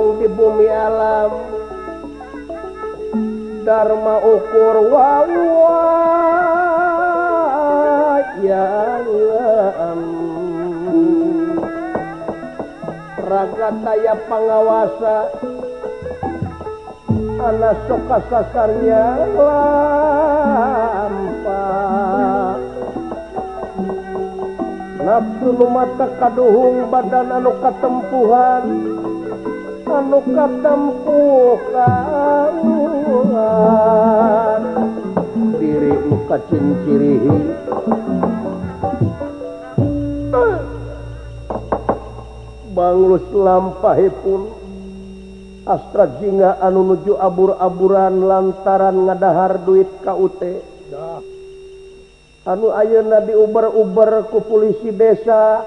Langgeng di bumi alam Dharma ukur wawayan raga taya pangawasa ana soka sasarnya lampa nafsu nu mata kaduhung badan anu katempuhan anu katempuhan diri nu kacincirihi banglus lampahipun Astra Jingga anu nuju abur-aburan lantaran ngadahar duit KUT anu ayeuna diuber-uber ku polisi desa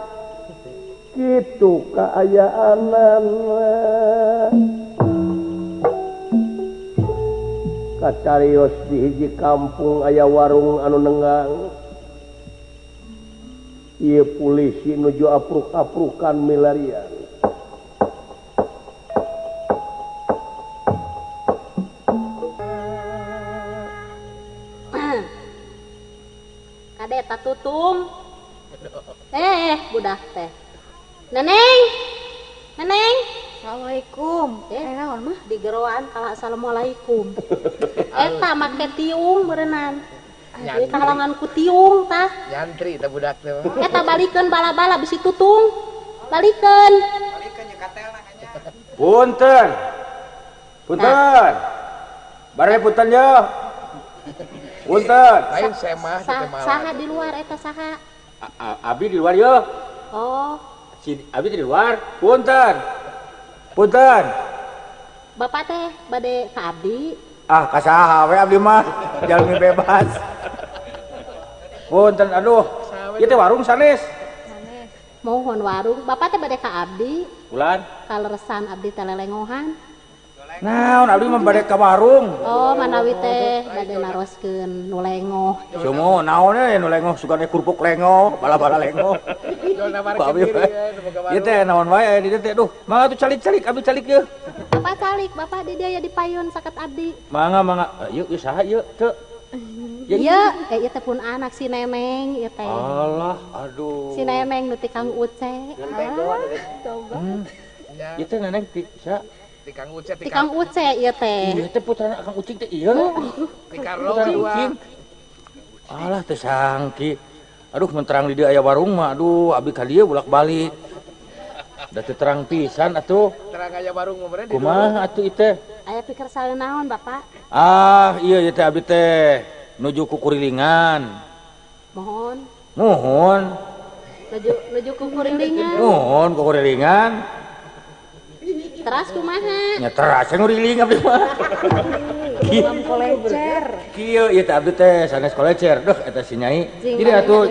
kitu kaayaanana kacarios di hiji kampung aya warung anu nenggang ieu polisi nuju apruk-aprukan milarian. Kade ta tutung. Budak teh. Neneng. Neneng. Assalamualaikum. Naon mah digeroan kalah assalamualaikum. Eta make tiung berenang. Kahalangan ku tiung tah. Nyantri teh budak teh. Eta balikeun bala-bala bisi tutung. Balikeun. Balikeun jeung katelna kanya. Punten. Punten. Bare punten ye. Punten. Lain semah teh malah. Saha di luar eta saha? Abi di luar ye. Oh. Si abi di luar. Punten. Punten. Bapak teh bade ka abdi. Ah, kasaha we abdi mah jalmi bebas. Punten aduh. Ieu teh warung sanes. Sanes. Mohon warung. Bapak teh bade ka abdi. Bulan. Kaleresan abdi teh lelengohan. Naon abdi mah bade ka warung. Oh, manawi teh bade naroskeun nu lengoh. Sumo naon we nu lengoh sugane kerupuk lengoh, bala-bala lengoh. Ieu teh naon wae di dieu teh duh. Mangga atuh calik-calik abdi calik yeuh. Bapak calik, bapak di dia ya di payun saket abdi. Mangga mangga. Ieu ieu saha ieu teu? Ieu ieu teh pun anak si Neneng ieu teh. Alah, aduh. Si Neneng nu ti Kang Uce. Ieu teh Neneng ti sa? Ti Kang Uce, ti Kang Uce ieu teh. Ieu teh putrana Kang Ucing teh ieu. Ti Karlo dua. Alah teh sangki. Aduh mun terang di dieu aya warung mah aduh abdi ka dieu bolak-balik. Da teu terang pisan atuh. Terang aya warung mah bere di. Kumaha atuh ieu teh? Aya pikir sae naon Bapak? Ah, iya ieu teh abdi teh nuju kukurilingan. Mohon. Mohon. Nuju kukurilingan. Mohon kukurilingan. Teras kumaha? Nya teras nguriling abdi mah. Kieu kolecer. Kieu ieu teh abdi teh sanes kolecer. Duh eta si Nyai. Jadi atuh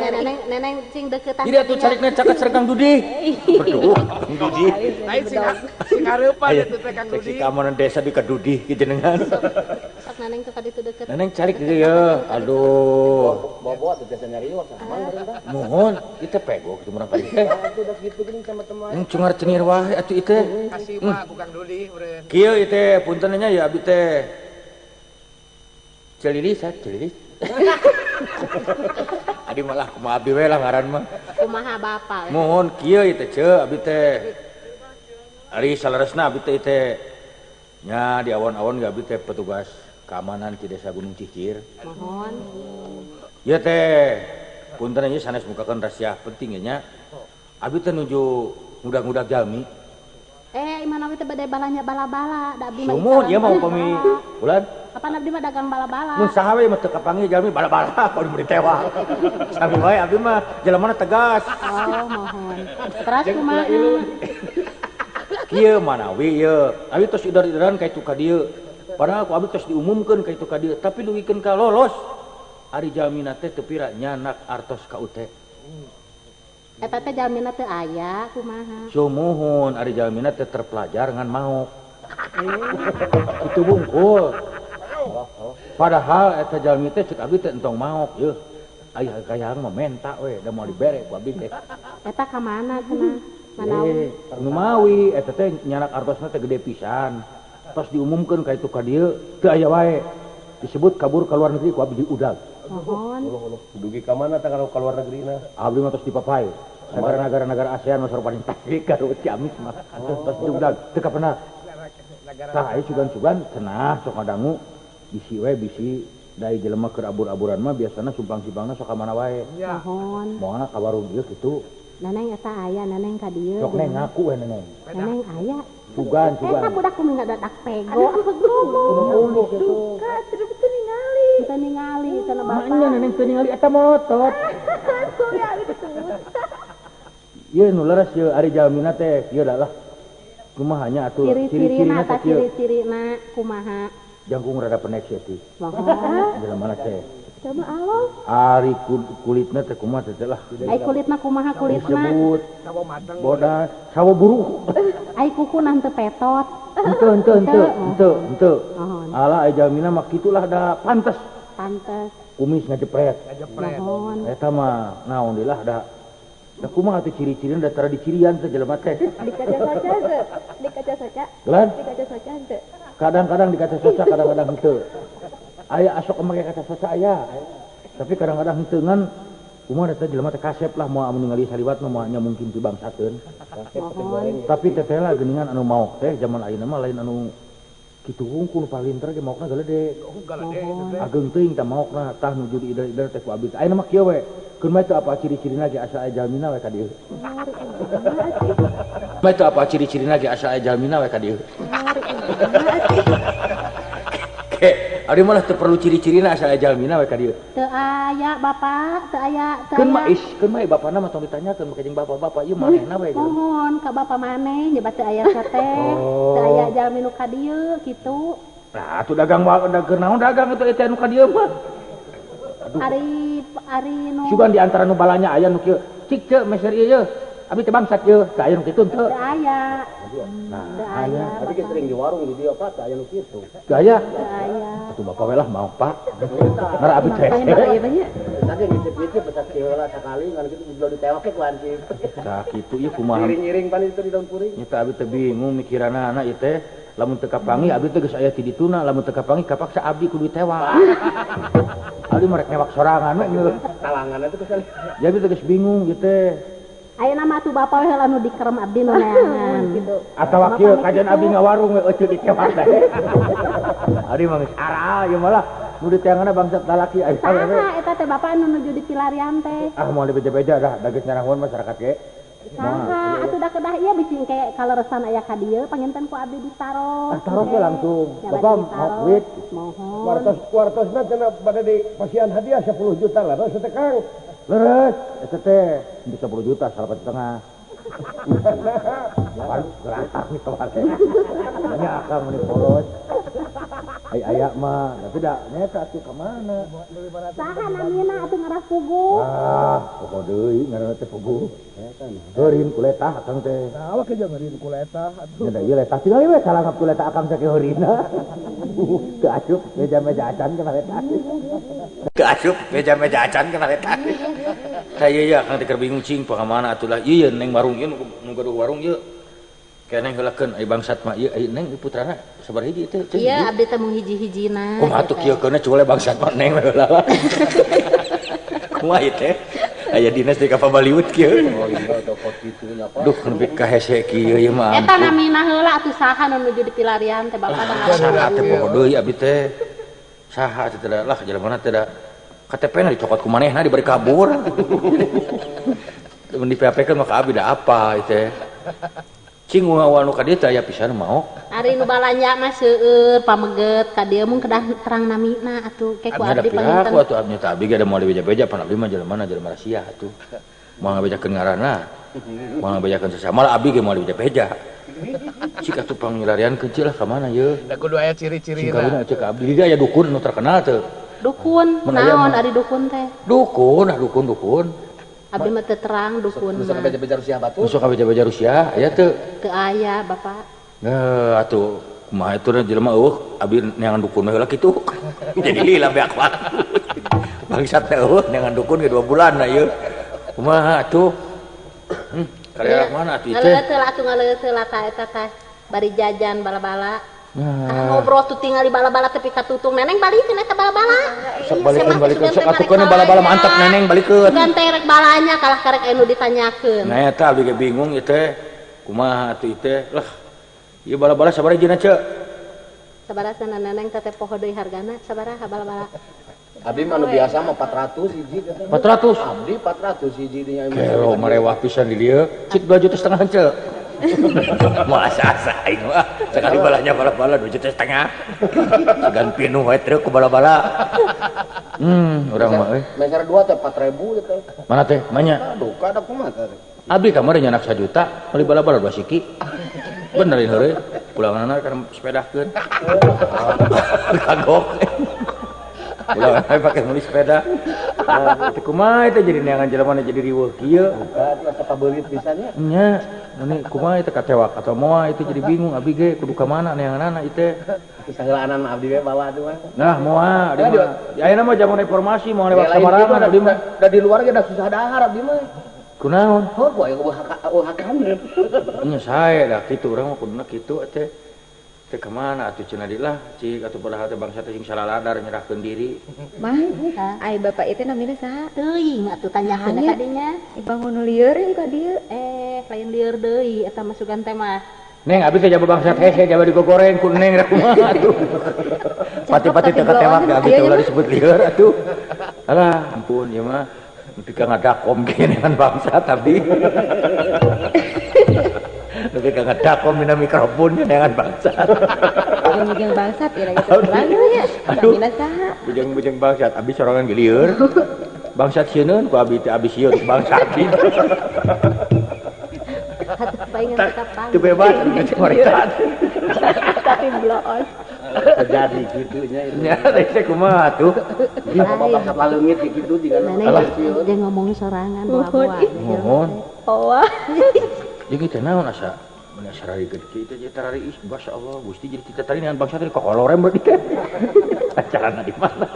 neneng cing deuketan. Jadi atuh carikna caket Kang Dudi. Aduh, Kang Dudi. Lain sing hareupan eta teh Kang Dudi. Seksi keamanan desa di ka Dudi ki jenengan. Sok neneng tuh ka ditu deukeut. Neneng calik di dieu. Aduh. Bobo atuh biasa nyarios. Mohon, ieu teh pego kitu murang kali teh. Atuh da kitu geuning sama teman. Cungar cengir wae atuh ieu teh. Kasih mah ku Kang Dudi meureun. Kieu ieu teh punten nya ya abdi teh. Celilis, celilis. Adi malah kumaha abdi we lah ngaran mah. Kumaha bapak? Mohon kieu ieu teh ceu abdi teh. Ari saleresna abdi teh teh. Nya di awon-awon ge abdi teh petugas keamanan di Desa Gunung Cicir. Mohon. Ieu teh punten ieu sanes mukakeun rahasia penting nya. Abdi teh nuju ngudag-ngudag jalmi. Imah abdi teh bade balanya bala-bala, da abdi mah. Sumuhun ieu mah upami bulan. Kapan abdi mah dagang bala-bala. Mun saha we mah teu kapanggih jalmi bala-bala kudu meuli tewak. Sami wae abdi mah jelemana tegas. Oh, mohon. Teras kumaha? Kieu manawi ieu. Abdi tos idar-idaran ka itu ka dieu. Padahal ku abdi tos diumumkeun ka itu ka dieu, tapi dugikeun ka lolos. Ari jalmina teh teu pira nyanak artos ka UT. Eta teh jalmina teu aya kumaha? Sumuhun ari jalmina teh terpelajar ngan maok. Itu bungkul. Padahal eta jalmi teh cek abdi teh entong maok yeuh. Aya kayang mah menta we da moal dibere ku abdi teh. Eta ka mana cenah? Manawi. Nu mawi eta teh nyanak artosna teh gede pisan. Tos diumumkeun ka itu ka dieu teu aya wae. Disebut kabur ka luar negeri ku abdi udag. Mohon. Dugi ka mana tah ka luar negeri na? Abdi mah tos dipapai. Negara-negara ASEAN mah paling tarik ka Ciamis mah. Tos diudag teu kapenah. Tah aya sugan-sugan cenah sok ngadangu bisi we bisi dai jelema keur abur-aburan mah biasana sumpang-simpangna sok ka mana wae. Mohon. Moal ka warung ieu kitu. Neneng eta aya neneng ka dieu. Sok neng ngaku we neneng. Neneng aya. Sugan sugan. Eta budak kumaha dadak pego. Duka terus teu ningali. Teu ningali cenah bapak. Manya neneng teu ningali eta molotot. Ieu nu leres ieu ari jalmina teh ieu lah. Kumaha nya atuh ciri-cirina teh ciri-cirina kumaha? Jangkung rada pendek sih teh. Mohon. Jelema teh. Sama alus. Ari kulitna teh kumaha teh lah. Ai kulitna kumaha kulitna? Disebut sawo mateng. Bodas, sawo buruk. Ai kukuna henteu petot. Henteu. Alah ai jalmina mah kitulah da pantes. Pantes. Kumis ngajepret. Ngajepret. Mohon. Eta mah naon deui lah da. Da kumaha atuh ciri-cirina da tara dicirian teh jelema teh. Di kaca soca teu? Di kaca soca? Gelan? Di kaca soca henteu? Kadang-kadang di kaca soca, kadang-kadang henteu. Aya asok make kaca soca aya. Tapi kadang-kadang henteu ngan kumaha teh jelema teh kasep lah moal amun ningali saliwat mah moal nya mungkin dibangsakeun. Tapi teteh lah geuningan anu maok teh zaman ayeuna mah lain anu kitu hungkul palinter ge maokna galede. Ageung teuing tah maokna tah nuju diider-ider teh ku abdi. Ayeuna mah kieu we. Keun mah teu apa ciri-cirina ge asa aya jalmina we ka dieu. Mah teu apa ciri-cirina ge asa aya jalmina we ka dieu. Ke, ari malah teu perlu ciri-cirina asa aya jalmina we ka dieu. Teu aya bapak, teu aya, teu aya. Keun mah is, keun mah bapana mah tong ditanyakeun make jeung bapak-bapak ieu manehna we. Mohon ka bapak maneh nyebat teu aya teh. Teu aya jalmi nu ka dieu kitu. Nah, atuh dagang wae dagang naon dagang atuh eta nu ka dieu mah. Ari ari nu sugan di antara nu balanya aya nu kieu cik teu meser ieu ye abi teh bangsat ye teu aya nu kitu teu aya. Nah aya tapi ge sering di warung di dieu Pak teu aya nu kitu. Teu aya. Teu aya. Atuh bapak we lah mau Pak. Ngar abi teh. Tadi ngicip-ngicip pecat heula sakali ngan kitu belum ditewak ke ku hansip. Tah kitu ieu kumaha. Ngiring-ngiring pan itu di daun puring. Nya teh abi teh bingung mikiranna ieu teh lamun teu kapanggih abdi teh geus aya ti dituna lamun teu kapanggih kapaksa abdi kudu ditewak. Abdi mah rek newak sorangan we geus. Talangan atuh kesal. Jadi teh geus bingung ieu teh. Ayeuna mah atuh bapak we heula nu dikerem abdi nu neangan. Atawa kieu kajian abdi ngawarung we euceu ditewak teh. Abdi mah geus aral ieu mah lah nu diteanganna bangsat lalaki aya we. Saha eta teh bapak anu nuju di pilarian teh? Ah moal dibeja-beja dah da geus nyarahun masyarakat ge. Saha atuh da kedah ieu bisi engke kaleresan aya ka dieu panginten ku abdi ditaros. Ah taros we langsung. Bapak mau duit. Mohon. Wartos wartosna cenah bade di pasian hadiah 10 juta lah leres teh Kang. Leres eta teh 10 juta 8,5. Gerantak nih kemarin. Banyak akang meni polos. Ai aya mah, tapi da nyeta atuh ka mana? Saha namina atuh ngarah puguh? Ah, pokok deui ngaranna teh puguh. Heurin ku letah akang teh. Nah, awak ge heurin ku letah atuh. Nya da ieu letah tinggal we salangap ku letah akang teh heurinna. Teu asup meja-meja acan kana letah. Teu asup meja-meja acan kana letah. Tah ieu ya akang teh keur bingung cing paka mana atuh lah. Ieu neng warung ieu nu gaduh warung ieu. Kayak neng heulakeun ai bangsat mah ieu ai neng putrana sabaraha hiji teh? Iya abdi teh mung hiji-hijina. Kumaha atuh kieu keuna cule bangsat mah neng heula. Kumaha ieu teh? Aya dinas di ka Pabaliut kieu. Oh iya dokot kitu nya Pak. Duh nepi ka hese kieu ieu mah. Eta namina heula atuh saha nu nuju di pilarian teh bapak teh saha teh poho deui abdi teh. Saha teh lah jelema teh da KTP na dicokot ku manehna dibari kabur. Mun di PHP-keun mah ka abdi da apa ieu teh. Cing ngawa nu ka dieu teh aya pisan maok. Ari nu balanja mah seueur pameget ka dieu mung kedah terang namina atuh ke ku abdi panginten. Ku atuh abdi teh abdi ge da moal dibeja-beja pan abdi mah jelema jelema rahasia atuh. Moal ngabejakeun ngaranna. Moal ngabejakeun sasama lah abdi ge moal dibeja-beja. Cik atuh pangilarian kecil lah ka mana yeuh. Da kudu aya ciri-cirina. Cing kawin cek abdi ge aya dukun nu terkenal teu. Dukun naon ari dukun teh? Dukun, ah dukun-dukun. Abdi mah teu terang dukun mah. Nu sok beja-beja Rusia batu. Nu sok beja-beja Rusia aya teu? Teu aya Bapak. Heuh atuh kumaha itu jelema eueuh abdi neangan dukun we heula kitu. Jadi lila beak waktu. Bangsat teh eueuh neangan dukun ge 2 bulan na ieu. Kumaha atuh? Karya mana atuh teh? Ngaleueut heula atuh ngaleueut heula ka eta teh. Bari jajan bala-bala. Ngobrol tuh tingali bala-bala tepi ka tutung neneng balikeun eta bala-bala. Sok balikeun balikeun sok atukeun bala-bala mantep neneng balikeun. Sugan teh rek balanya kalah karek anu ditanyakeun. Nah eta abdi ge bingung ieu teh. Kumaha atuh ieu teh? Lah ieu bala-bala sabaraha jina ceu? Sabaraha cenah neneng teh poho deui hargana sabaraha bala-bala. Abdi mah nu biasa mah 400 hiji. 400? Abdi 400 hiji dinya. Kelo marewah pisan di dieu. Cik 2,5 juta ceu. Masa asa aing mah sekali balanya bala-bala 2,5 juta. Segan pinuh wae truk ku bala-bala. Urang mah euy. Meser 2 teh 4000 teh. Mana teh? Manya. Aduh, kada kumaha teh. Abdi kamari nyanak 1 juta, meuli bala-bala 2 siki. Bener ieu heureuy. Pulanganna kan sepedahkeun. Kagok. Ulah pakai meuli sepeda. Itu kumaha itu jadi neangan jelema jadi riweuh kieu. Asa pabeulit pisan nya. Nya, meni kumaha itu katewak atau moal itu jadi bingung abdi ge kudu ka mana neanganana ieu teh. Saheulaanan mah abdi we bawa atuh mah. Nah, moal abdi mah. Ayeuna mah zaman reformasi moal lewat samarangan abdi mah. Da di luar ge da susah dahar abdi mah. Kunaon? Heuh, ku aya uhakan. Nya sae da kitu urang mah kuduna kitu teh. Teh kemana atuh cenah di lah cik atuh padahal teh bangsa teh sing salaladar nyerahkeun diri. Mah, ai bapak ieu teh namina saha? Teuing atuh tanyakeun ka dinya. Bangun lieur ka dieu. Lain lieur deui eta mah sugan teh mah. Neng abdi teh jaba bangsa hese jaba digogoreng ku neng rek kumaha atuh. Pati-pati teh katewak abdi teh ulah disebut lieur atuh. Alah, ampun ieu mah nepi ka ngadakom geuneunan bangsa abdi. Lebih ke ngedakom dina mikrofon dengan bangsat. Bujang-bujang bangsat ya lagi terlalu ya. Namina saha? Bujang-bujang bangsat abdi sorangan gelieur. Bangsat sieun ku abdi teh abdi sieun bangsat. Teu bebas mereka. Tapi bloon. Terjadi kitu nya itu. Nya teh kumaha atuh? Ieu bangsat laleungit kitu tinggal. Dia ngomong sorangan buah-buah. Mohon. Oh. Jeung teh naon asa mun asa rari gede kieu teh tarari ih masyaallah Gusti jadi kita tadi dengan bangsa teh kokolorem berarti teh. Acarana di mana?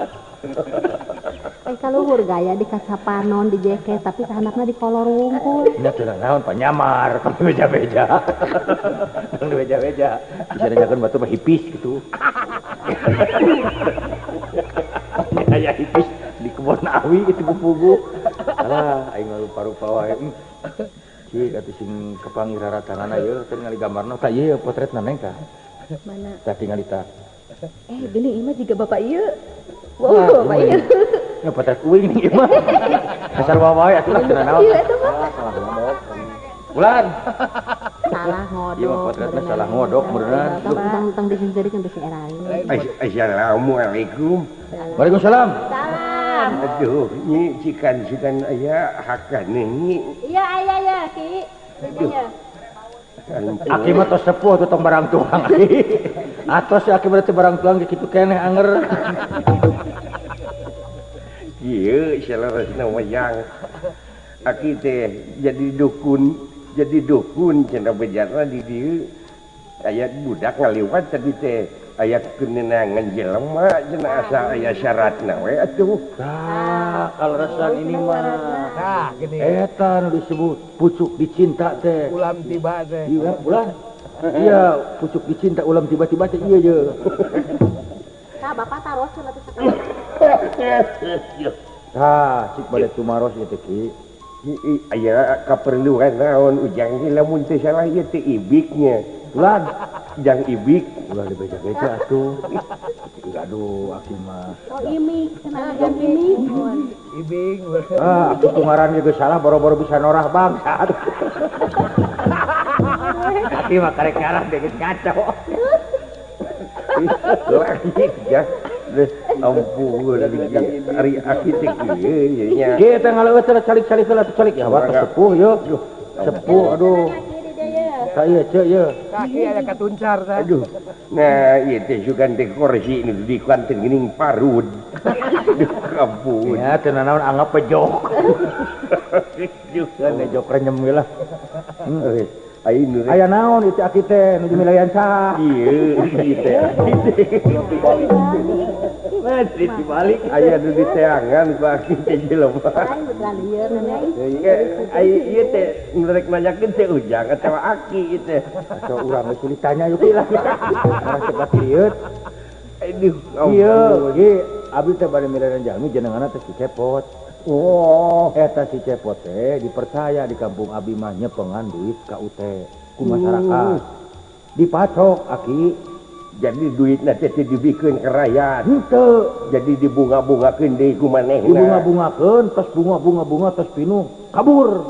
Kaluhur gaya di kacapanon di jaket tapi kahandapna di kolor wungkul. Nya teh naon panyamar kami beja-beja. Tong beja-beja. Bisa nanyakeun batu mah hipis gitu. Aya hipis di kebon awi itu pugu. Alah aing rupa-rupa wae. Cik atuh sing kepanggih raratanana ieu teh ningali gambarna tah ieu potretna neng tah. Mana? Tah tingali tah. Geuning ieu mah jiga bapak ieu. Wow, bapak ieu. Nya potret uing ning ieu mah. Asal wae atuh lah cenah naon. Bulan. Salah ngodok. Ieu mah potretna salah ngodok beneran. Tong tong diseungkeun bisi era. Assalamualaikum. Waalaikumsalam. Salam. Aduh, nyi cikan-cikan aya hakane nyi. Iya aya ya, Ki. Iya. Aki mah tos sepuh atuh tong barang tuang. Atos aki berarti barang tuang kitu keneh anger. Ieu saleresna wayang. Aki teh jadi dukun cenah bejana di dieu. Aya budak ngaliwat tadi teh aya keunenangan jelema cenah asa aya syaratna we atuh. Tah, kaleresan ini mah. Tah, gini. Eta nu disebut pucuk dicinta teh. Ulam tiba teh. Iya, ulah. Iya, pucuk dicinta ulam tiba-tiba teh iya ye. Tah, bapak taros cenah teh sakali. Tah, cik bade tumaros ieu teh Ki. Aya kaperluan naon ujang ge lamun teu salah ieu teh ibiknya. Ulan, jang ibik ulah dibeja-beja atuh. Aduh, aki mah. Oh, imik, cenah jang imik. Ibing. Ah, aki tungaran ge salah boro-boro bisa norah bangsat. Aki mah karek ngarah geus ngaco. Lagi ya. Ampun ari aki teh kieu nya. Ge teh ngaleueut teh calik-calik heula tuh calik ya waktu sepuh yeuh. Sepuh aduh. Tah ieu ceu ieu. Kaki aya katuncar tah. Aduh. Nah, ieu teh sugan teh kursi nu di kuanten geuning parud. Aduh, ampun. Ya teu nanaon anggap pejok. Kan jok renyem ge lah. Aya naon ieu aki teh nu milarian saha? Ieu ieu teh. Nah, dibalik aya nu diteangan ku aki teh jelema. Lain beneran lieur neneng. Ai ieu teh rek nanyakeun teh Ujang atawa aki ieu teh. Asa urang geus sulit tanya yuk lah. Urang cepat lieur. Aduh, ieu ge abdi teh bade mileran jalmi jenenganna teh si Cepot. Oh, eta si Cepot teh dipercaya di kampung abdi mah nyepengan duit ka UT ku masyarakat. Dipacok aki. Jadi duitna teh teu dibikeun ka rakyat. Henteu. Jadi dibunga-bungakeun deui ku manehna. Dibunga-bungakeun tos bunga-bunga-bunga tos pinuh kabur.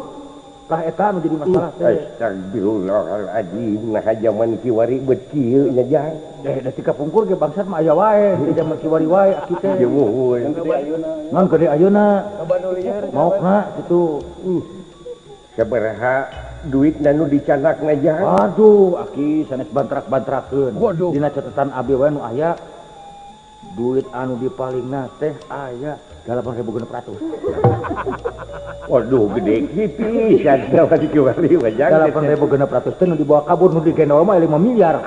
Tah eta nu jadi masalah teh. Astagfirullahaladzim, nah jaman kiwari bet kieu nya jang. Da ti kapungkur ge bangsat mah aya wae, di jaman kiwari wae aki teh. Ieu muhun. Ngan gede ayeuna. Maokna kitu. Sabaraha duit nu dicanakna jang? Aduh, aki sanes bantrak-bantrakeun. Dina catatan abdi wae nu aya duit anu dipalingna teh aya 8.600. Waduh, gede pisan jaman kiwari mah jang. 8.600 teh nu dibawa kabur nu digendol mah 5 miliar.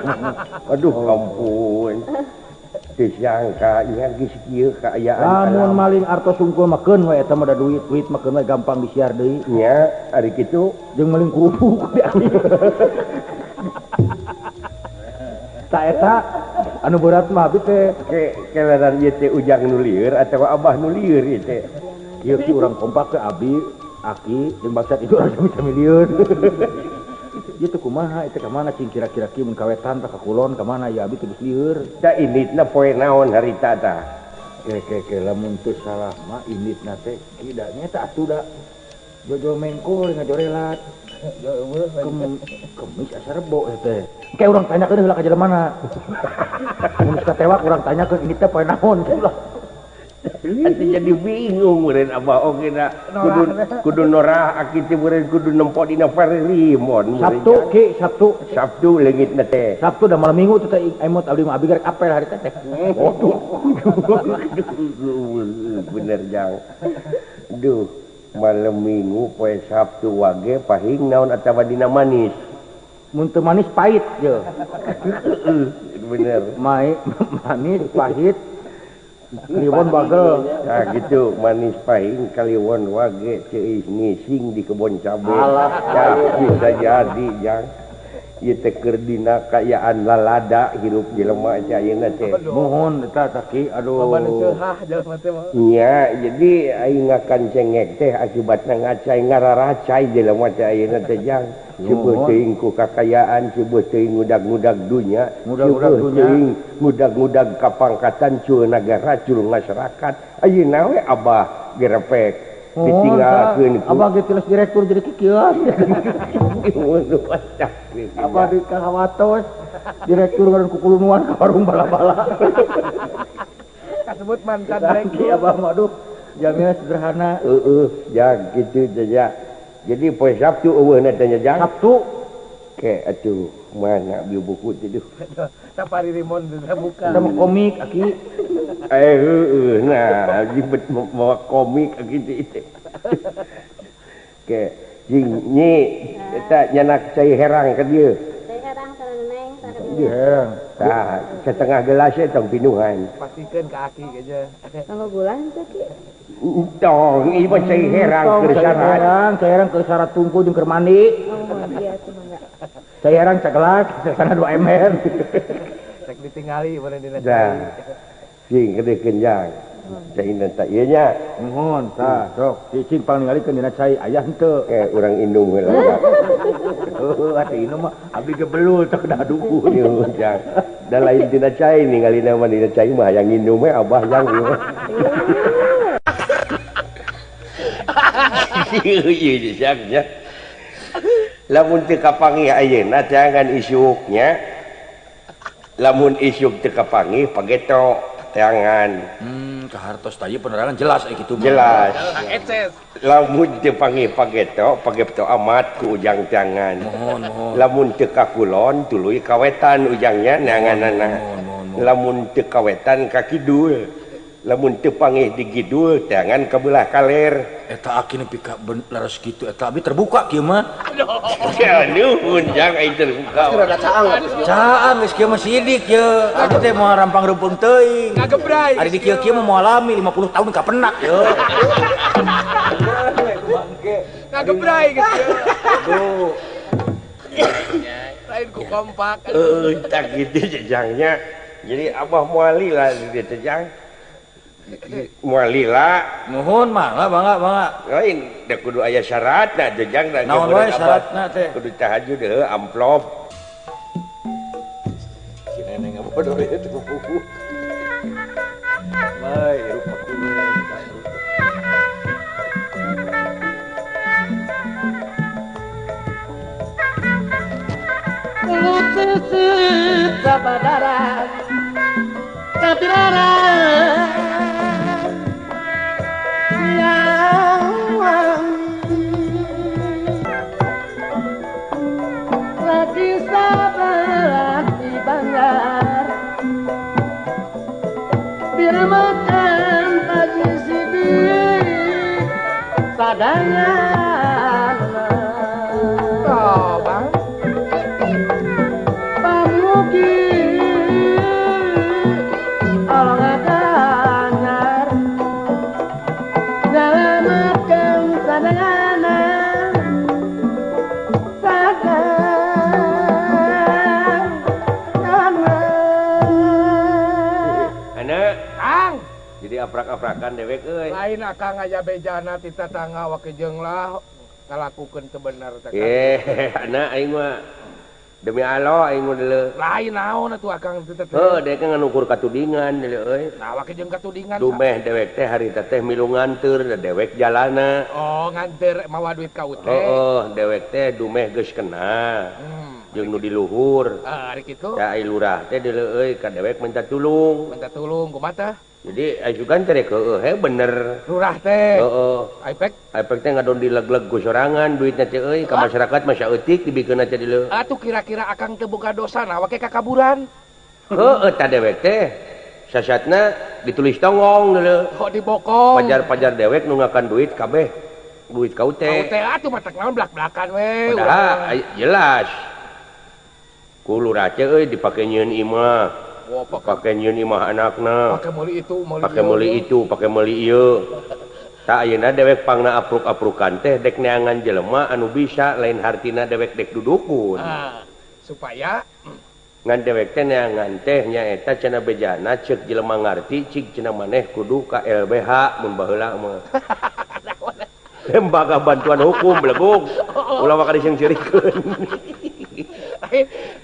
Aduh, ampun. Teu sangka nya geus kieu kaayaan. Lamun maling artos sungkul mah keun we eta mah da duit, duit mah keun we gampang disiar deui. Nya, ari kitu jeung maling kerupuk. Ta eta anu berat mah abdi teh keleran ieu teh Ujang nu lieur atawa Abah nu lieur ieu teh. Kieu ki urang kompak ke abdi, aki jeung bangsat itu urang sami-sami lieur. Ieu teh kumaha ieu teh ka mana cing kira-kira ki mun ka wetan tah ka kulon ka mana ya abdi teh geus lieur. Da inditna poe naon harita tah? Ke lamun teu salah mah inditna teh ki da nya eta atuh da jojo mengkol ngajorelat. Kemis asa rebo eta teh. Engke urang tanyakeun heula ka jelemana. Mun geus katewak urang tanyakeun ini teh poe naon kitu lah. Atuh jadi bingung meureun abah oge da kudu norah aki teh meureun kudu nempo dina Farimon. Sabtu ki Sabtu. Sabtu leungitna teh. Sabtu da malam Minggu teh emot abdi mah abdi garek apel hari teh. Waduh. Bener jang. Duh, malam Minggu poe Sabtu wage pahing naon atawa dina manis. Mun teu manis pahit ye. Bener. Manis pahit. Kliwon bagel. Nah gitu, manis pahing kaliwon wage ceuih ngising di kebon cabe. Alah, ya, bisa jadi jang. Ieu teh keur dina kaayaan lalada hirup jelema teh ayeuna teh. Nuhun eta tah ki, aduh. Nya, jadi aing ngakan cengek teh akibatna ngacai ngararacai jelema teh ayeuna teh jang. Seueuh teuing ku kakayaan, seueuh teuing ngudag-ngudag dunya, seueuh teuing ngudag-ngudag kapangkatan cul nagara, cul masyarakat. Ayeuna we abah gerepek ditinggalkeun ku abah ge tilas direktur jadi kikieu. Abah di kahawatos direktur ngaran kukulunuan ka warung bala-bala. Kasebut mantan direktur abah mah aduh jamina sederhana. Heeh, ya kitu teh ya. Jadi poe Sabtu eueuhna teh nya jang. Sabtu. Ke atuh mana bieu buku teh duh. Sapari rimon teh buka. Eta mah komik aki. Heueuh nah jibet mawa komik aki teh. Ke jing nyi eta nyanak cai herang ka dieu. Cai herang sareng Neng sareng. Ieu herang. Tah setengah gelas eta tong pinuhan. Pastikeun ka aki aja. Kalau gula henteu ki. Tong, ieu mah cai herang keur syarat. Cai herang keur syarat tungku jeung keur mandi. Oh, iya atuh mangga. Cai herang sagelas, sasana 2 ember. Rek ditingali meureun dina cai. Cing gedekeun jang. Cai tah ieu nya. Nuhun tah, sok cicing pangningalikeun dina cai aya henteu. Urang indung heula. Heuh, atuh indung mah abdi ge belul teh kedah duku. Jang. Da lain dina cai ningalina mah dina cai mah hayang indung we abah jang ieu. Ieu lamun teu kapanggih ayeuna teangan isuknya. Lamun isuk teu kapanggih pageto teangan. Kahartos tah ieu penerangan jelas aya kitu mah. Jelas. Lamun teu panggih pageto, pageto amat ku ujang teangan. Mohon, mohon. Lamun teu ka kulon tuluy ka wetan ujangnya neanganana. Lamun teu ka wetan ka kidul. Lamun teu pangih di kidul tangan ka belah kaler. Eta aki nepi ka leres kitu eta abi terbuka kieu mah. Aduh, jang aing terbuka. Caang geus kieu mah sidik ye. Abi teh moal rampang-reumpung teuing. Ngagebray. Ari di kieu-kieu mah moal lami 50 tahun ka penak ye. Ngagebray geus kieu. Aduh. Lain ku kompak. Heuh, tah kitu jangnya. Jadi abah moal lila di dieu jang. Moal lila. Nuhun mangga mangga mangga. Lain da kudu aya syaratna jejang da. Naon wae syaratna teh? Kudu tahajud heuh amplop. Si neneng ngabodoh ieu teh buku. Bae rupa kudu. Lucu sabadaran kapilaran lagi sabar di banggar biar makan pagi sidik sadangan. Oh, bang. Pamugi Allah ngaganyar nyalamatkan sadayana sadayana. Anak, Kang, jadi aprak-aprakan dewek euy. Lain akang aya bejana ti tatangga wakejeung lah ngalakukeun teu bener teh. Anak aing mah demi Allah aing mah deuleu. Lain naon atuh akang teh teh. Heuh, dewek nganukur katudingan deuleu euy. Nah, wakejeung katudingan. Dumeh dewek teh harita teh milu nganteur da dewek jalana. Oh, nganteur mawa duit ka UT. Heeh, dewek teh dumeh geus kena. Jeung nu di luhur. Ah, ari kitu. Da ai lurah teh deuleu euy ka dewek minta tulung. Minta tulung kumaha tah? Jadi ajukan teh heueuh he bener. Lurah teh. Heeh. Aipek? Aipek teh ngadon dileg-leg ku sorangan duitna teh euy ka masyarakat mah saeutik dibikeunna teh deuleu. Atuh kira-kira akang teu boga dosa nah wake kakaburan. Heueuh tah dewek teh sasatna ditulis tonggong deuleu. Kok dibokong. Pajar-pajar dewek nu ngakan duit kabeh duit ka UT. Ka UT atuh matak naon blak-blakan we. Padahal jelas. Ku lurah teh euy dipake nyieun imah. Pakai nyieun imah anakna, pakai meuli itu, pakai meuli itu, pakai meuli ieu. Tah ayeuna dewek pangna apruk-aprukan teh dek neangan jelema anu bisa lain hartina dewek dek dudukun. Supaya ngan dewek teh neangan teh nyaeta cenah bejana ceuk jelema ngarti cik cenah maneh kudu ka LBH mun baheula mah. Lembaga Bantuan Hukum belegug. Ulah maka diseungseurikeun.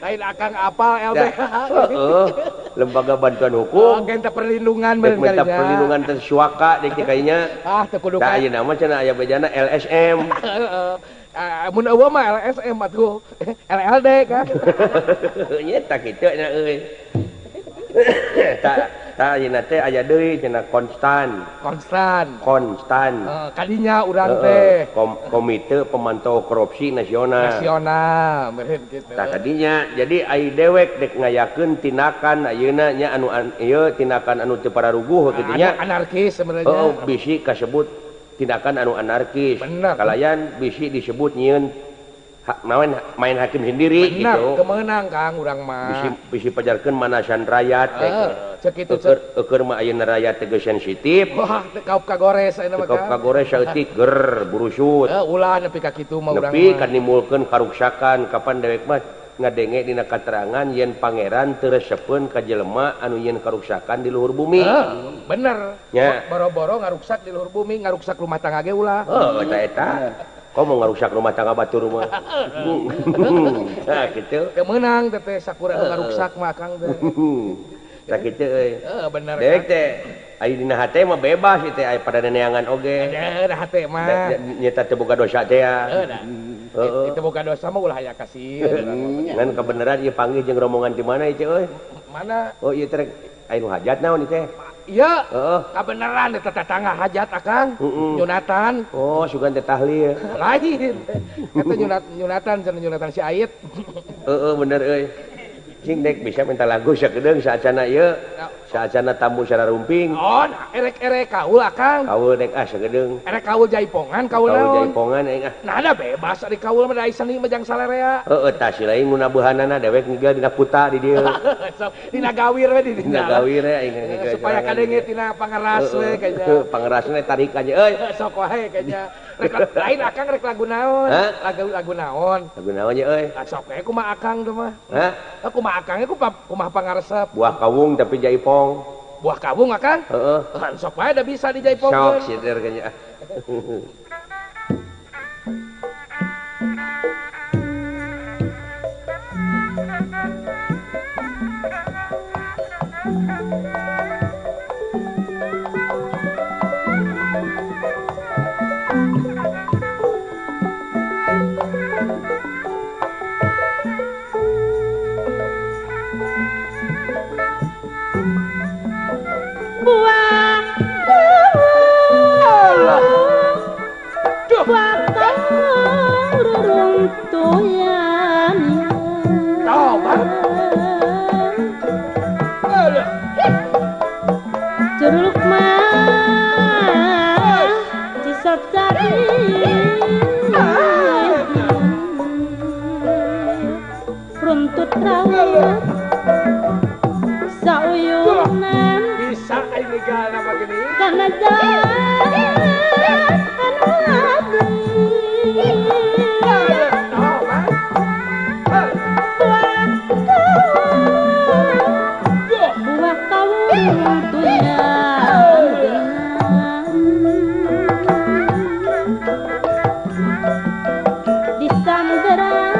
Lain akang apal LBH. Heeh. Lembaga Bantuan Hukum. Oh, minta perlindungan bener minta perlindungan teh suaka deuk kayaknya. Ah, teu kudu. Tah ayeuna mah cenah aya bejana LSM. Heeh. Mun eueuh mah LSM atuh. LLD kan. Nya tah kitu nya euy. Tah ayeuna teh aya deui cenah konstan. Konstan. Konstan. Kadinya urang teh Komite Pemantau Korupsi Nasional. Nasional meureun kitu. Tah kadinya jadi ai dewek dek ngayakeun tindakan ayeuna nya anu ieu tindakan anu teu pararuguh kitu nya. Anarkis sebenarnya. Heeh, bisi kasebut tindakan anu anarkis. Bener. Kalayan bisi disebut nyieun main hakim sendiri. Bener, gitu. Kemenang Kang urang mah. Bisi pajarkeun manasan rakyat teh. Cek itu eueur mah ayeuna rakyat teh geus sensitif. Wah, teu kaup kagores ayeuna mah. Teu kaup kagores saeutik ger burusut. Ulah nepi ka kitu mah urang. Nepi ka nimbulkeun karuksakan kapan dewek mah ngadenge dina katerangan yen pangeran teu resepeun ka jelema anu yen karuksakan di luhur bumi. Bener. Nya. Boro-boro ngaruksak di luhur bumi, ngaruksak rumah tangga ge ulah. Heuh, eta eta. Kok mau ngarusak rumah tangga batur mah. Nah, gitu. Kemenang teh sakura nu ngaruksak mah Kang teh. Tah kitu euy. Heeh, bener. Dewek teh aya dina hate mah bebas ieu teh aya pada neangan oge. Ada hate mah. Nyeta teu boga dosa teh ya. Heeh. Itu boga dosa mah ulah aya kasih. Ngan kebenaran ieu panggih jeung rombongan di mana ieu euy? Mana? Oh ieu teh aya nu hajat naon ieu teh? Iya, kebenaran eta tetangga hajat akang, nyunatan. Oh, sugan teh tahlil. Lain. Eta nyunatan cenah nyunatan si Ait. Heeh, bener euy. Cing dek bisa minta lagu sakedeung saacana ieu. Saacana tamu sararumping. Oh, erek-erek kaul akang. Kaul dek ah sagedeung. Erek kaul jaipongan kaul naon? Kaul jaipongan aing ah. Nah, ada bebas ari kaul mah da seni mah jang salerea. Heeh, tah si lain nu nabuhanana dewek ngiga dina kuta di dieu. Sok dina gawir we di dina. Dina gawir we aing ngiga. Supaya kadenge tina pangeras we kayaknya. Pangerasna tarik aja euy. Sok wae kayaknya. Rek lain akang rek lagu naon? Lagu naon? Lagu naon nya euy? Sok we kumaha akang teh mah. Hah? Kumaha akangnya kumaha pangaresep? Buah kawung tapi jaipong. Buah kawung akang? Heeh. Sok wae da bisa dijaipongkeun. Sok sider kayaknya. Buah buah reruntuhan jeruk mah disocari runtut rawat sauyunan bisa ini nama gini karena anu abdi buah kawung tuyan disamberan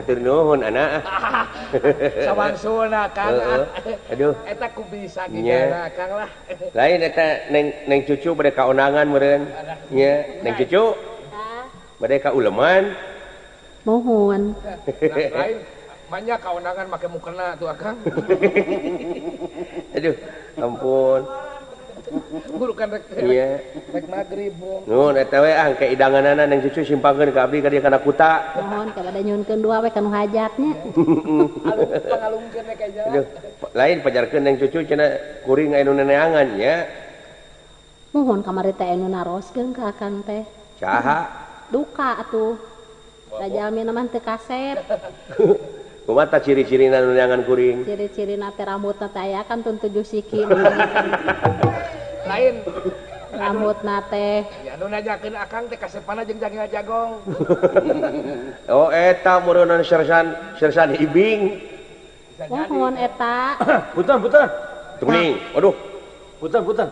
Hatur nuhun anak. Sawangsuna Kang. Aduh. Eta ku bisa gigana Kang lah. Lain eta neng cucu bade kaonangan meureun. Nya, neng cucu. Bade ka uleman. Mohon. Lain banyak kaonangan make mukena tuh Akang. Aduh, ampun. Guru kan rek. Iya. Rek magrib. Nuhun eta we ah ke idanganana neng cucu simpangkeun ka abdi ka dieu kana kuta. Mohon ka bade nyuhunkeun dua we ka nu hajatnya. Pangalungkeun we ka jalan. Aduh, lain pajarkeun neng cucu cenah kuring aya nu neneangan nya. Mohon kamari teh anu naroskeun ka Akang teh. Saha? Duka atuh. Da jalmi mah teu kasep. Kumaha ciri-cirina nu neangan kuring? Ciri-cirina teh rambutna teh aya kan tun 7 siki. Lain rambutna teh. Ya nu nanyakeun Akang teh kasepana jeung jangil jagong. Oh eta meureunna sersan Ibing. Mohon eta. Punten punten. Kuning. Aduh. Punten punten.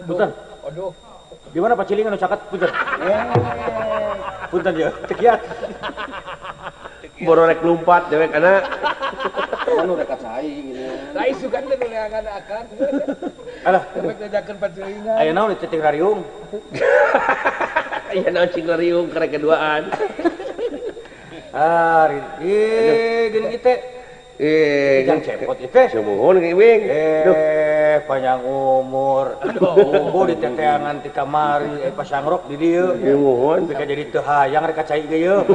Punten. Aduh. Di mana Pak Ciling anu caket punten. Punten ya, tekiat. Boro rek lumpat dewek anak. Anu rek cai gini. Lain sugan teh nu neangan Akang. Alah, rek ngajakeun pacilingan. Aya naon di cicing rariung? Aya naon cicing rariung karek keduaan. Ah, gini teh. Jangan cepot itu. Sumuhun Ibing. Panjang umur. Umur di teteangan ti kamari pasangrok di dieu. Sumuhun. Bika jadi teu hayang rek cai ge yeuh.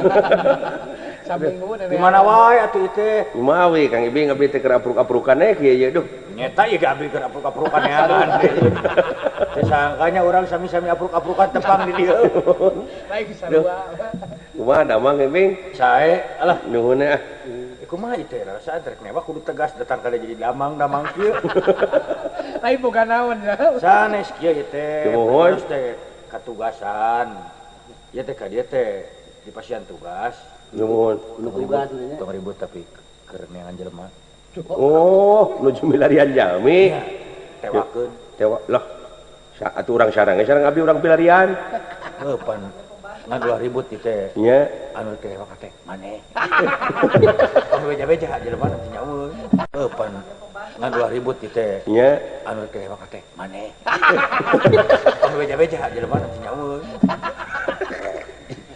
Saminggu di mana wae atuh ieu teh? Kumaha we Kang Ibing abdi teh keur apruk-aprukan we kieu ye duh. Nyeta ieu ge abdi keur apruk-aprukan neangan. Teh sangkanya urang sami-sami apruk-aprukan tepang di dieu. Lain sarua. Kumaha damang Ibing? Sae alah nuhun ah. Kumaha ieu teh rasa rek newak kudu tegas datang ka jadi damang-damang kieu. Lain boga naon ya. Sanes kieu ieu teh. Nuhun teh katugasan. Ieu teh ka dieu teh di pasian tugas. Nuhun. Nu tugas nya. Tong ribut tapi keur neangan jelema. Oh, nuju milarian jalmi. Tewakeun. Tewa lah. Atuh urang sarang sarang abdi urang pilarian. Heuh pan ngan ulah ribut ieu teh. Nya. Anu teh tewak teh maneh. Tong beja-beja jelema teh nyaweun. Heuh pan ngan ulah ribut ieu teh. Nya. Anu teh tewak teh maneh. Tong beja-beja jelema teh nyaweun.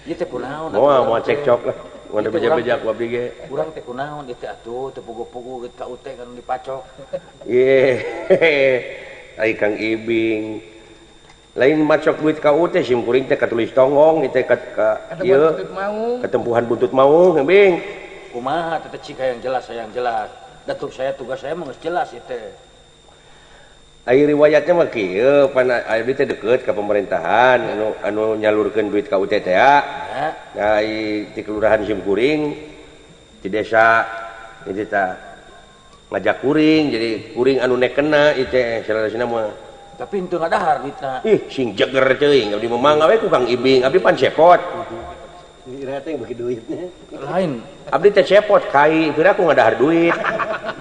Ieu teh kunaon? Moal moal cekcok lah. Mun beja-beja ku abdi ge. Urang teh kunaon ieu teh atuh teu puguh-puguh geus ka ute kan dipacok. Ye. Ai Kang Ibing. Lain macok duit ka ute sim kuring teh katulis tonggong ieu teh ka ieu ketempuhan buntut maung Ibing. Kumaha teh cik yang jelas yang jelas. Datuk saya tugas saya mah geus jelas ieu teh. Ai riwayatnya mah kieu pan abdi teh deukeut ka pemerintahan anu nyalurkeun duit ka UT teh ya. Nah, di kelurahan Simkuring di desa ieu teh ngajak kuring jadi kuring anu nekena ieu teh salarasna mah. Tapi henteu ngadahar duitna. Ih, sing jeger teuing abdi mah mangga we ku Kang Ibing, abdi pan cepot. Ira teh beuki duitnya. Lain, abdi teh cepot kai, pira ku ngadahar duit.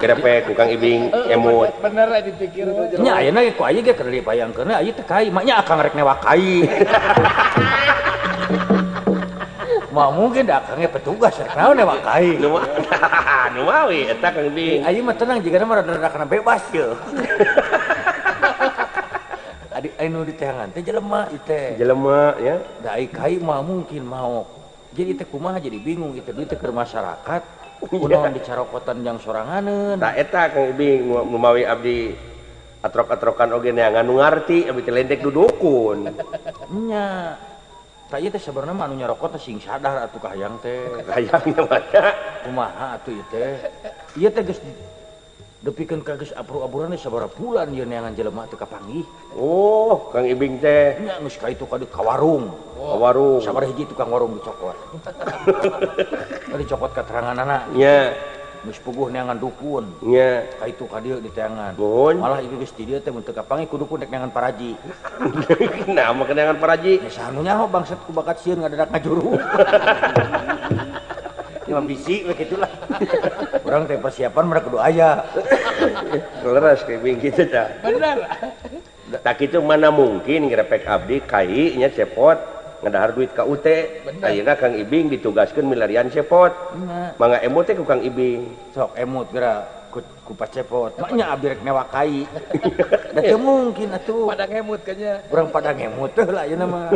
Grepe ku Kang Ibing emut. Bener lah dipikir. Nya ayeuna ge ku aya ge keur dipayangkeun aya teh kai, maknya akang rek newak kai. Mah mungkin da akangnya petugas rek naon newak kai. Nu mah we eta Kang Ibing. Aya mah tenang jigana mah rada-rada kana bebas ye. Adi anu diteangan teh jelema ieu teh. Jelema ya. Da ai kai mah mungkin maok. Jadi teh kumaha jadi bingung ieu teh duit teh keur masyarakat. Kunaon dicarokotan jang soranganeun. Tah eta Kang Ibing numawi abdi atrok-atrokan oge neangan nu ngarti abdi teh lendek dudukun. Nya. Tah ieu teh sabarna mah anu nyarokot teh sing sadar atuh ka hayang teh. Hayangna mah kumaha atuh ieu teh. Ieu teh geus depikeun ka geus abur-aburan sabaraha bulan ieu neangan jelema teu kapanggih. Oh, Kang Ibing teh. Nya geus ka itu ka warung. Oh. Warung. Sabaraha hiji tukang warung dicokot. Dicokot kateranganana. Nya. Geus puguh neangan dukun. Nya. Ka itu ka dieu diteangan. Nuhun. Malah ieu geus di dieu teh mun teu kapanggih ku dukun rek neangan paraji. Nah, mah neangan paraji. Ya saha nu nyaho bangsat ku bakat sieun ngadadak ngajuru. Cuma bisi we kitu lah. Urang teh persiapan mereka kudu aya. Leres kayak gitu tah. Bener. Tak itu mana mungkin ngrepek abdi kai nya cepot ngadahar duit ka UT. Ayeuna Kang Ibing ditugaskeun milarian cepot. Mangga emut teh ku Kang Ibing. Sok emut geura ku pacepot. Maknya abdi rek newak kai. Da teu mungkin atuh. Pada ngemut kayaknya. Urang pada ngemut teh lah ayeuna mah.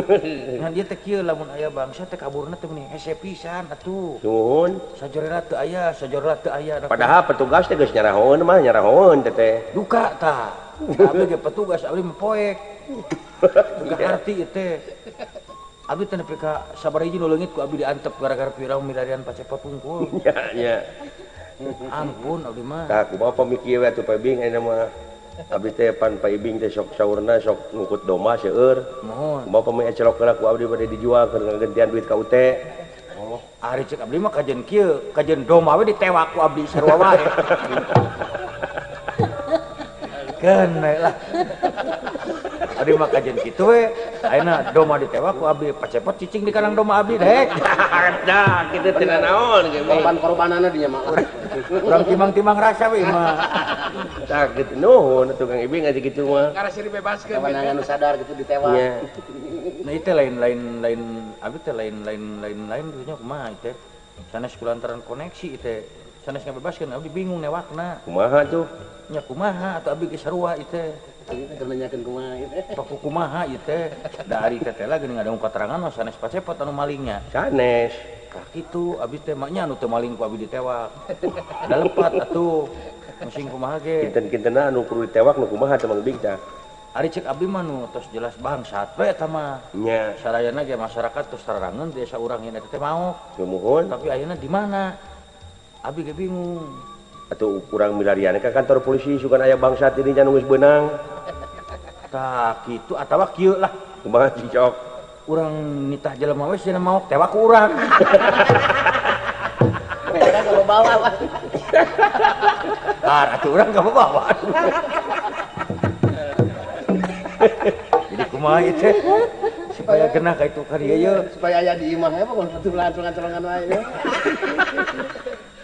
Ngan ieu teh kieu lamun aya bangsa teh kaburna teh meni hese pisan atuh. Nuhun. Sajorela teu aya, sajorela teu aya. Padahal petugas teh geus nyarahoeun mah, nyarahoeun teh teh. Duka tah. Abdi ge petugas abdi mah poek. Duka arti ieu teh. Abdi teh nepi ka sabaraha nu leungit ku abdi diantep gara-gara pirang milarian pacepot hungkul. Nya nya. Ampun abdi mah. Tah kumaha pamikir we atuh Pak Ibing ayeuna mah. Abdi teh pan Pak Ibing teh sok saurna sok ngukut domba seueur. Muhun. Kumaha pami ecelok heula ku abdi bade dijual keur ngagantian duit ka UT. Oh, ari ceuk abdi mah kajeun kieu, kajeun domba we ditewak ku abdi sarua wae. Keun we lah. Abdi mah kajeun kitu we, ayeuna domba ditewak ku abdi, pacepot cicing di kandang domba abdi dek. Dah, kitu teh naon ge. Korban-korbanana dinya mah. Urang timang-timang rasa we mah. Tah kitu nuhun atuh Kang Ibing aja kitu mah. Karena siri bebaskeun. Kawanangan nu sadar kitu ditewak. Nya. Nah ieu teh lain-lain abdi teh lain-lain dunya kumaha ieu teh. Sanes kulantaran koneksi ieu teh. Sanes ngabebaskeun abdi bingung newakna. Kumaha tuh? Nya kumaha atuh abdi geus sarua ieu teh. Keur nanyakeun kumaha ieu teh. Paku kumaha ieu teh. Da ari teh teh lah geuning ngadang katerangan mah sanes pacepot anu malingnya. Sanes. Tah kitu abdi teh maknya anu teu maling ku abdi ditewak. Da lepat atuh. Musing kumaha ge. Kinten-kintenna anu kudu ditewak nu kumaha teh Mang Bing tah. Ari ceuk abdi mah nu tos jelas bangsat we eta mah. Nya. Sarayana ge masyarakat tos tararangeun desa urang ieu teh maok. Sumuhun. Tapi ayeuna di mana? Abdi ge bingung. Atuh urang milarian ka kantor polisi sugan aya bangsat ini nya nu geus beunang. Tah kitu atawa kieu lah. Kumaha cicok? Urang nitah jelema we cenah maok tewak ku urang. Mereka kalau bawa. Tar atuh urang ka bawa. Jadi kumaha ieu teh? Supaya genah ka itu ka dieu ye. Supaya aya di imah we pokona colongan-colongan wae.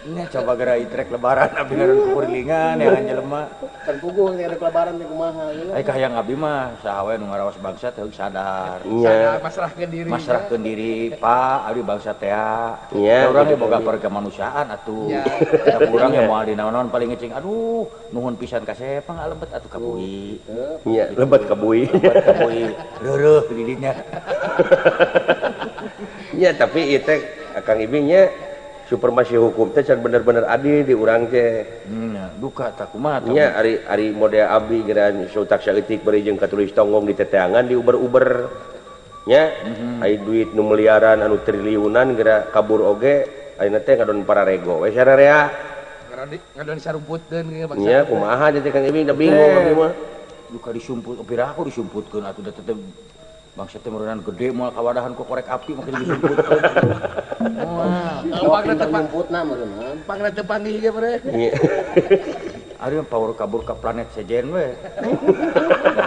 Nya coba geura itrek lebaran abdi ngaran kurilingan yang jelema. Kan puguh teh lebaran teh kumaha gitu. Ai kahayang abdi mah saha we nu ngarawas bangsa teh sadar. Nya. Masrahkeun diri. Masrahkeun diri, Pak, abdi bangsa teh. Nya. Urang ge boga perkemanusiaan atuh. Da urang ge moal dinaon-naon paling ngecing aduh nuhun pisan ka sepang alebet atuh ka bui. Nya, lebet ka bui. Lebet ka bui. Reureuh di dinya. Nya tapi ieu teh Kang Ibing nya supremasi hukum teh can bener-bener adil di urang teh. Nya, duka tah kumaha tah. Nya ari ari model abdi geura sautak saeutik bari jeung katulis tonggong di teteangan diuber-uber. Nya, ai duit nu miliaran anu triliunan geura kabur oge ayeuna teh ngadon pararego we sararea. Ngadon sarumputkeun ge bangsa. Nya kumaha teh Kang Ibing da bingung abdi mah. Duka disumput piraku disumputkeun atuh da tetep bangsa teh meureunana gede moal kawadahan ku korek api makin disumputkeun. Moal. Pangna teu nyumputna meureunna. Pangna teu panggih ge bre. Ari mah power kabur ka planet sejen we.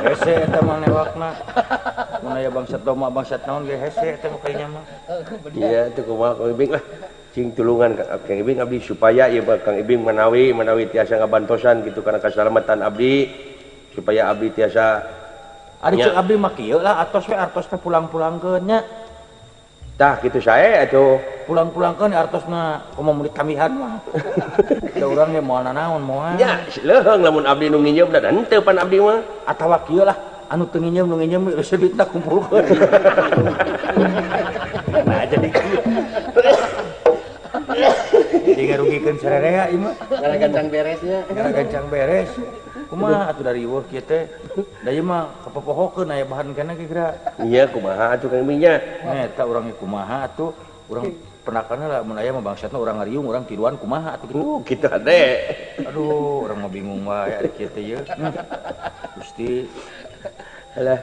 Hese eta mah newakna. Mun aya bangsat domba bangsat naon ge hese eta mah kayaknya mah. Iya teu kumaha Kang Ibing lah. Cing tulungan Kang Ibing abdi supaya ieu Kang Ibing manawi manawi tiasa ngabantosan kitu kana kasalamatan abdi supaya abdi tiasa ari ceuk abdi mah kieu lah atos we artos teh pulang-pulangkeun nya. Tah kitu sae atuh. Pulang-pulangkeun artosna komo murid kamihan mah. Da urang ge moal nanaon moal. Nya leuheung lamun abdi nu nginjem da henteu pan abdi mah. Atawa kieu lah anu teu nginjem nu nginjem geus duitna kumpulkeun. Nah jadi kieu. Jadi ngarugikeun sararea ieu mah. Gara gancang beresnya. Gara gancang beres. Kumaha atuh dari eueuh kieu teh. Da ieu mah kapopohokeun aya bahan kana ge geura. Iya kumaha atuh Kang Ibing nya. Eta urang ge kumaha atuh. Urang penakanna lah mun aya mah bangsatna urang ngariung urang tiluan kumaha atuh kitu. Kitu ade. Aduh, urang mah bingung wae ari kieu teh ieu. Gusti. Alah.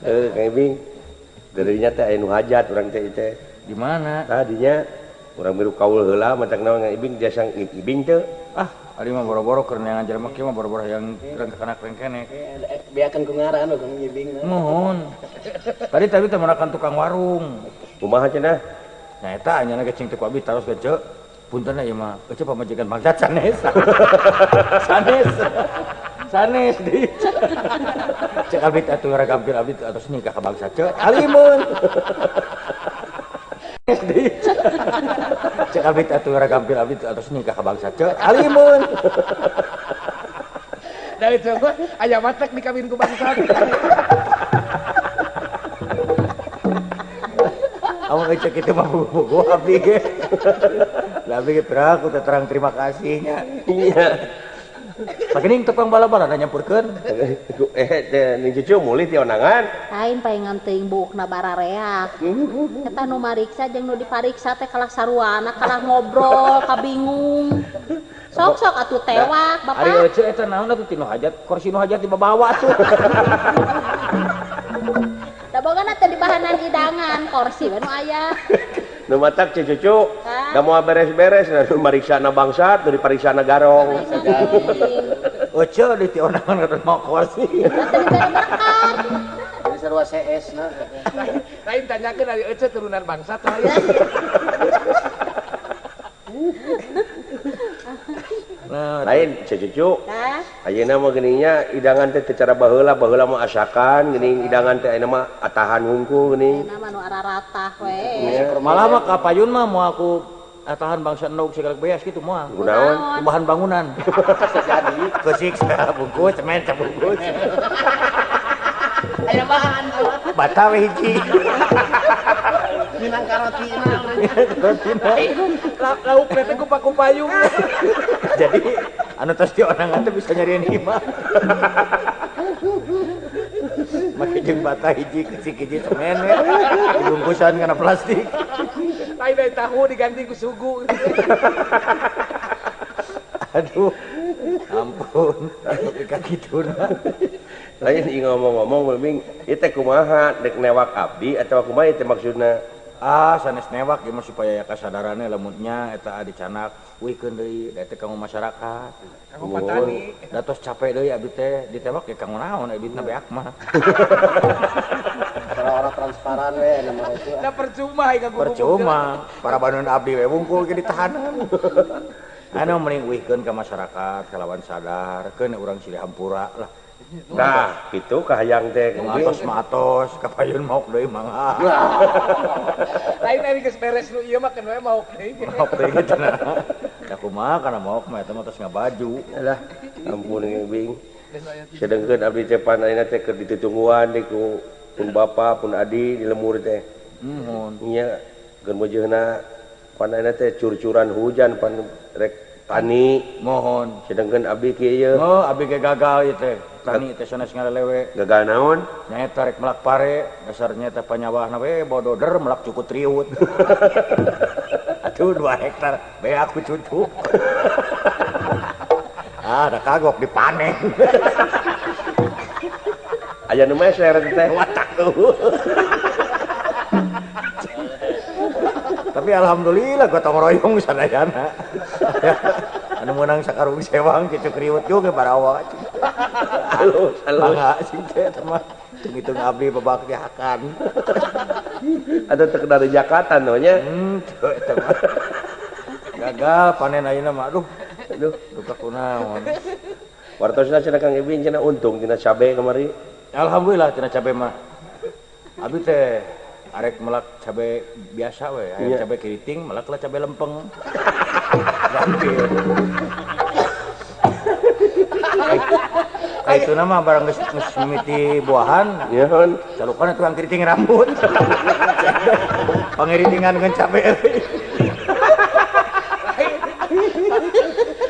Kang Ibing. Geureunya teh aya nu hajat urang teh ieu teh. Di mana? Tadinya urang milu kaul heula matak naon Kang Ibing tiasa Ibing teu. Ah, ari mah boro-boro keur neangan jelema kieu mah boro-boro hayang rengkenak rengkenek. Beakeun ku ngaran Kang Ibing. Muhun. Tadi tadi teh manakan tukang warung. Kumaha cenah? Nah eta anyana ge cing teh ku abdi taros ge ceu. Punten ieu mah, ece pamajikan bangsat sanes. Sanes. Sanes deui. Cek abdi atuh ragampil abdi atos nikah ka bangsa ceu. Alimun. Deui. Cek abdi atuh ragampil abdi atos nikah ka bangsa ceu. Alimun. Dari coba aya matek dikawin ku bangsa. Amun cek itu mah buku abdi ge. Lah abdi ge piraku teh terang terima kasihnya. Iya. Pagening tukang bala-bala da nyampurkeun. Teh ning cucu mulih ti onangan. Lain paengan teuing buukna barareak. Eta nu mariksa jeung nu dipariksa teh kalah saruana, kalah ngobrol, kabingung. Sok-sok atuh tewak, Bapak. Ari euceu eta naon atuh tinu hajat, kursi nu hajat dibawa atuh. Da bogana teh dibahanan hidangan, kursi we nu aya. Nu matak ce cucu, da moal beres-beres, nu mariksana bangsat, nu dipariksana garong. Euceu di ti onangan kata mau kursi. Teh dibere berkat. Jadi sarua CS na. Lain tanyakeun ari euceu turunan bangsat lain. Lain ce cucu. Ayeuna mah geuningnya hidangan teh teu cara baheula, baheula mah asakan geuning hidangan teh ayeuna mah atahan hungkul geuning. Ayeuna mah nu araratah we. Malah mah ka payun mah moal ku atahan bangsa endog segala beas kitu moal. Kunaon? Bahan bangunan. Bisa jadi. Keusik sabungkus, semen sabungkus. Aya bahan. Bata we hiji. Minang karotina. Lauk teh ku paku payung. Jadi anu tos di onangan teh bisa nyariin imah. Make jeung bata hiji keusik hiji semen we. Dibungkusan kana plastik. Lain dari tahu diganti ku sugu. Aduh. Ampun, tapi ka kituna. Lain ieu ngomong-ngomong mending ieu teh kumaha dek newak abdi atawa kumaha ieu teh maksudna? Ah, sanes newak ieu mah supaya aya kasadaranna lamunnya eta dicanak wihkeun deui da teh kanggo masyarakat. Kanggo patani. Da tos capek deui abdi teh ditewak ge kanggo naon duitna beak mah. Orang transparan we nama itu. Da percuma ieu kanggo percuma. Para banun abdi we wungkul ge ditahanan. Anu mending wihkeun ka masyarakat kalawan sadar keun urang silih hampura lah. Nah, kitu kahayang teh. Atos mah atos, kapayun maok deui mangga. Lain ari geus beres nu ieu mah keun we maok deui. Maok deui kitu nah. Da kumaha kana maok mah eta mah tos ngabaju. Alah, ampun bing. Sedengkeun abdi teh pan ayeuna teh keur ditutungguan deui ku pun bapa pun adi di lemur teh. Muhun. Nya keur meujeuna pan ayeuna teh curcuran hujan pan rek tani. Mohon. Sedengkeun abdi kieu ieu. Oh, abdi ge gagal ieu teh. Tani teh sanes ngarelewe. Gagal naon? Nyaeta rek melak pare, dasarnya teh panyawahna we bododer melak cukup riut. Aduh 2 hektar beak ku cucu. Ah, da kagok dipanen. Aya nu meser teh. Watak eueuh. Tapi alhamdulillah gotong royong sadayana. Anu meunang sakarung sewang kitu kriwut juga barawa. Halus, halus. Mangga sing teh eta mah hitung-hitung abdi babak hakan. Atau teu dari Jakarta no nya. Teu eta mah. Gagal panen ayeuna mah aduh. Aduh, duka kunaon. Wartosna cenah Kang Ibing cenah untung tina cabe kamari. Alhamdulillah tina cabe mah. Abdi teh arek melak cabe biasa we, aya cabe keriting, melak lah cabe lempeng. Gampil. Kayak itu nama barang geus mimiti buahan, ya kan. Calukan tukang keriting rambut. Pangiritingan dengan cabe.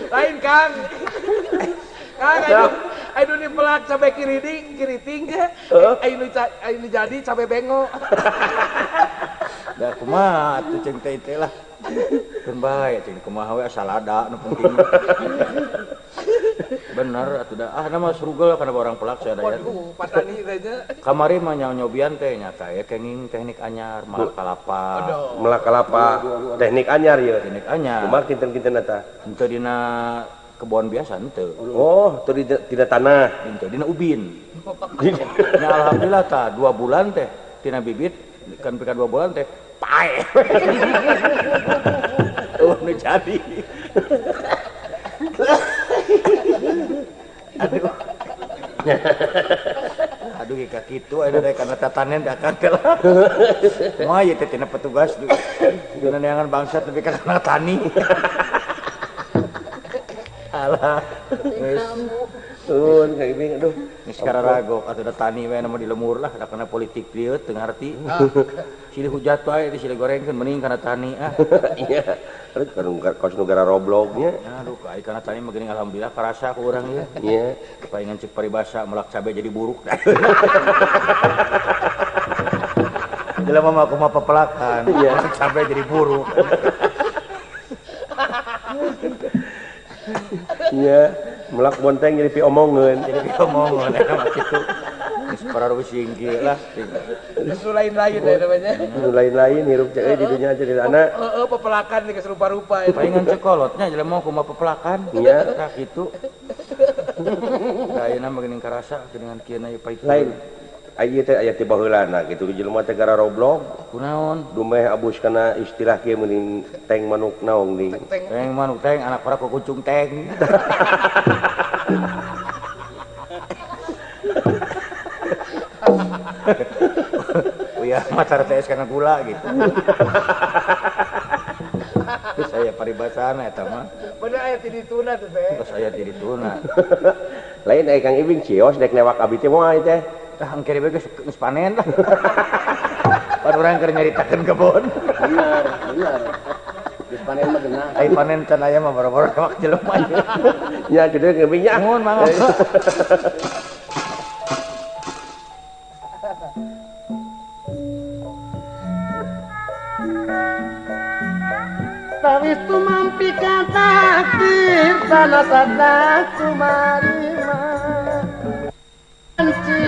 Lain Kang. Kang ayo nu pelak cabe kiriting, kiriting ge. Ayo nu jadi cabe bengo. Da kumaha atuh ceung teh teh lah. Keun bae ceung kumaha we asal ada nu penting. Bener atuh da ah nama surugel kana orang pelak sadaya. Waduh, patani teh nya. Kamari mah nyobian teh nya teh kenging teknik anyar melak kalapa. Melak kalapa teknik anyar ieu. Teknik anyar. Kumaha kinten-kinten eta? Henteu dina kebon biasa henteu. Oh, teu dina tanah. Henteu dina ubin. Nya alhamdulillah tah 2 bulan teh tina bibit kan pika 2 bulan teh pae. Oh, nu jadi. Aduh. Aduh ka kitu aya rek kana tatanen da akang teh lah. Moal ieu teh tina petugas dina neangan bangsat nepi ka kana tani. Alah. Geus. Turun Kang Ibing aduh. Geus kararagok atuh da tani we na mah di lemur lah da kana politik dieu teu ngarti. Silih hujat wae silih gorengkeun mending kana tani ah. Iya. Aduh kos nu gara roblognya. Aduh ai kana tani mah geuning alhamdulillah karasa ku urang ieu. Iya. Palingan cek paribasa melak cabe jadi buruk. Jelema mah kumaha pepelakan, melak cabe jadi buruk. Iya, melak bonteng jadi piomongeun. Jadi piomongeun eta mah kitu. Geus pararusi kieu lah. Geus lain-lain ya namanya. Nu lain-lain hirup teh di dunya jadi anak. Heeh, pepelakan geus rupa-rupa eta. Palingan cek kolotnya jelema kumaha pepelakan. Iya. Tah kitu. Da ayeuna mah geuning karasa geuningan kieu na ieu pait. Lain. Aya teh aya ti baheulana kitu jelema teh gara roblog. Kunaon? Dumeh abus kana istilah kieu meuning teng manuk naong ning. Teng manuk teng anak para kukucung teng. Uya matar teh kana gula gitu. Terus aya paribasana eta mah. Bener aya ti dituna teh. Terus aya ti dituna. Lain aya Kang Ibing cios dek newak abi teh moal teh. Tah engke we geus panen lah. Pan urang keur nyaritakeun kebon. Bener, bener. Geus panen mah geunah. Ai panen can aya mah boro-boro newak jelema. Ya kitu Kang Ibing nya. Nuhun mangga. Tawis tumampikan takdir tanah sana sumarima anci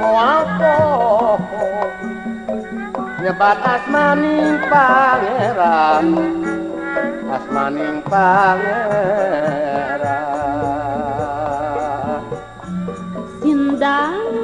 moal poho nyebat asmaning pangeran asmaning pangeran sindang